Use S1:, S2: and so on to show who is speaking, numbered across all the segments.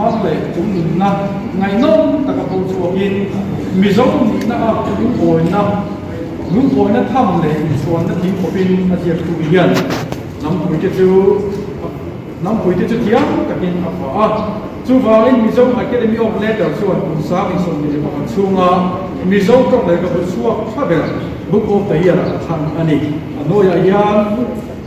S1: hmang leh chungnunna ngaihnawm taka pho chhuakin Mizo nihna a lungawina lungawina tham leh inchhuanna thing khawpin a ziaktu hian hnampuite chu hnampuite chu thiam takin a pha a. Chuvangin Mizo Academy of Letters chuan kum 21 chhunga Mizo tawng lehkhabu chhuak tha ber Book of the Year ah a thlang a ni. A hnuaiah hian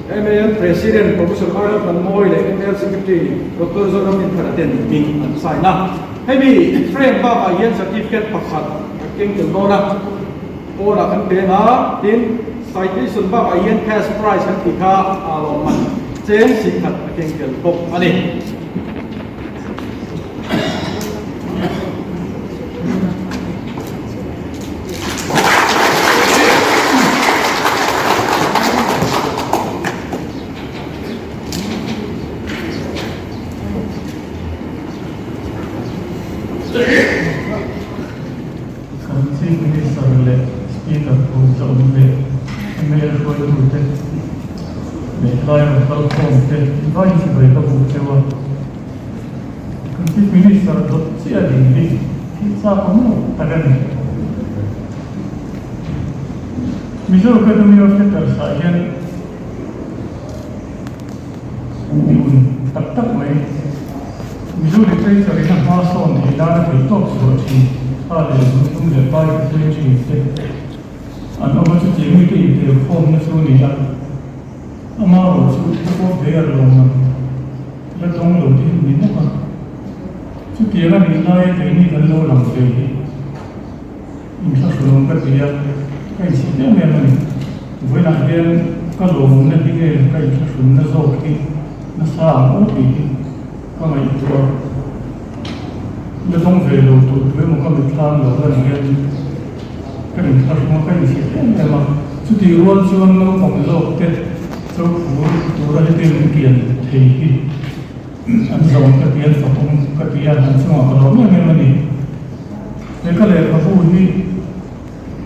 S1: MAL President Professor R Laltlanmawi leh MAL Secretary Doctor Zoram Inthara ten hming an sign a. Hemi frame bakah hian certificate pakhat a keng tel dawn a, pawnah kan peng a, tin citation bakah hian cash prize kan tih kha a lawmman cheng 10,000 a keng tel bawk a ni.
S2: Kan Chief Minister leh Speaker thu zawm leh mla hruaitute leh lai rawn kal khawm te vai chibai ka buk cheu a. Kan Chief Minister dawt chiah ding hi thil chak awm lo tak a ni. Mizo Academy of Letters ah hian mi un tak tak mai Mizo literature in a hma sawn theih nana theih tawp chhuah thin kha leh zungzum leh pai te tleng thin te an awm a, chutiang mite intelkhawmna chu a ni a. Amaherawh chu Book of the Year lawmman la dawng lo te hi ni bawk a, chutiang a nih laia keini kan lo lang ve hi inthlahrunawm ka ti a, ka inchhit em em a ni. Vawiinah hian ka lawmna hi nge ka inthlahrunna zawk hi nasa ang aw tih hi ka ngaihtuah a, la dawng ve lo tur tu emaw ka mitthlang lo lan hian Ka inthlahrung a, ka inchhir em em a. Chutih rual chuan naupang zawk te cho phur tura heti min kian thei hi an zawm ka ti, an fakawm ka ti a, an chungah ka lawm em em a ni. He ka lehkhabu hi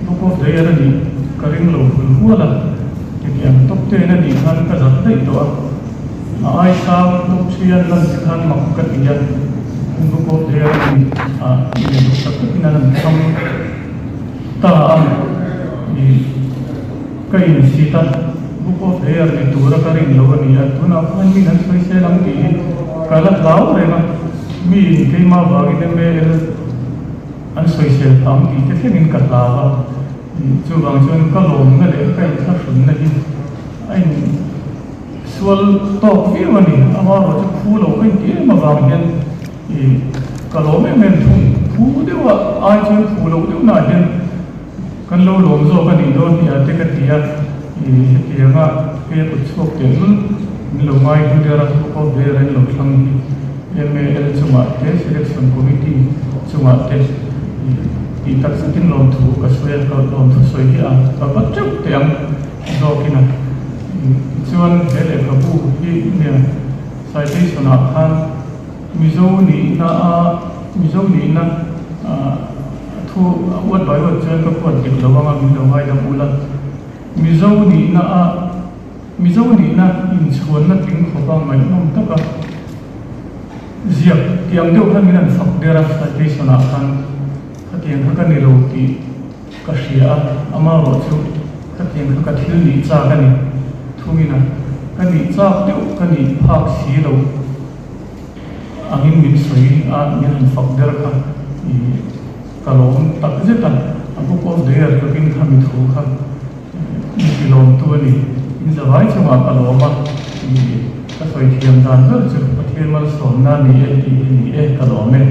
S2: Book of the Year a nih ka ring lo hul hual a, hetiang top ten a nih khan ka zak daih tawh a, a ai sang top thian lan te khan mak ka ti a, Book of the Year a nih ah i duhsak takin an han thlang. Ta a i ka insit a, Book of the Year ni tura ka rin lo a ni a, tunah khan min an sawi sel ang tih hi ka la hlau reng a, mi in keimah vangin MAL an sawi sel phah ang tih te thlengin ka hlau a, chuvang chuan ka lawmna leh ka inthlahrunna hi a in sual tawk viau a ni, amaherawhchu khu lo ka intih em avang hian I ka lawm em em thung, phu deuh a ai chuan phu loh deuh nah hian kan lo lawm zawk a nih dawn hi a te ka ti a, i hetianga hei a kut chhuak teh lul min lo ngai hlu der a, Book of the Year in lo thlang hi MAL chungah te Selection Committee chungah te i tih tak zetin lawmthu ka sawi a, ka lawmthu sawi hi a ka va teuh teh ang zawkin a, tichuan he lehkhabu hi nia citation ah khan Mizo nihna a Mizo nihna a thu uat bai uat chuan ka phuat dik lo anga min lo ngaidam ula. Mizo nihna a Mizo nihna inchhuanna tling khawpa ngaihnawm taka ziak tiang deuh khan min han fak der a citation ah khan khatiang kha ka ni lo tih ka hria a, amaherawh chu khatiang kha ka thil nih chak a ni thungin a ka nih chak deuh ka nih phak si lo. Angin min sawi a, min han fak der kha i ka lawm tak zet a, a Book of the Year takin kha mi thu kha mi ti lawmtu a ni. In zavai chungah ka lawm a, i ka sawi thiam dan ber chu Pathian malsawmna ni e tih hi ni e, ka lawm e.